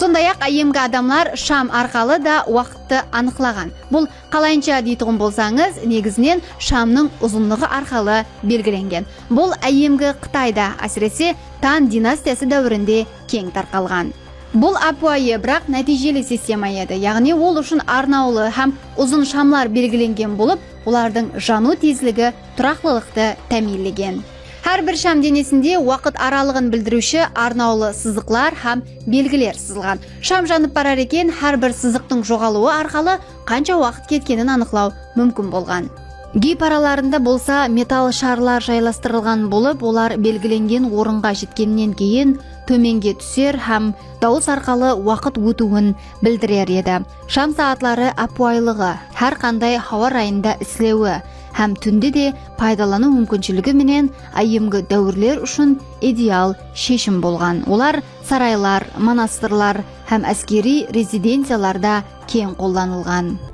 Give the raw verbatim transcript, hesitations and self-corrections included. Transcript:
Sonday-aq, áyyemgi adamlar sham arqalı da waqıttı anıqlaǵan. Bul qalayınsha deytuǵın bolsańız, negizinen shamnıń uzınlıǵı arqalı belgilengen. Bul áyyemgi Qıtayda, ásirese, Tan dinastiyası dáwirinde keń tarqalǵan. Bul ápiwayı, biraq nátiyjeli sistema edi, yaǵnıy ol ushın arnawlı hám uzın shamlar belgilengen bolıp, olardıń janıw tezligi turaqlılıqtı támiyinlegen. Hár bir sham denesinde waqıt aralıǵın bildiriwshi arnawlı sızıqlar hám belgiler sızılǵan. Sham janıp barar eken, hár bir sızıqtıń joǵalıwı arqalı qansha waqıt ketkenin anıqlaw múmkin bolǵan. Geyp aralarında bolsa metall sharlar jaylastırılǵan bolıp, olar belgilengen orınǵa jetkennen keyin tómenge túser hám dawıs arqalı waqıt ótiwin bildirer edi. Sham saatları ápiwayılıǵı, hár qanday hawa rayında islewi hám túnde de paydalanıw múmkinshiligi menen áyyemgi dáwirler ushın ideal sheshim bolǵan. Olar saraylar, monastırlar hám áskeriy rezidenciyalarda keń qollanılǵan.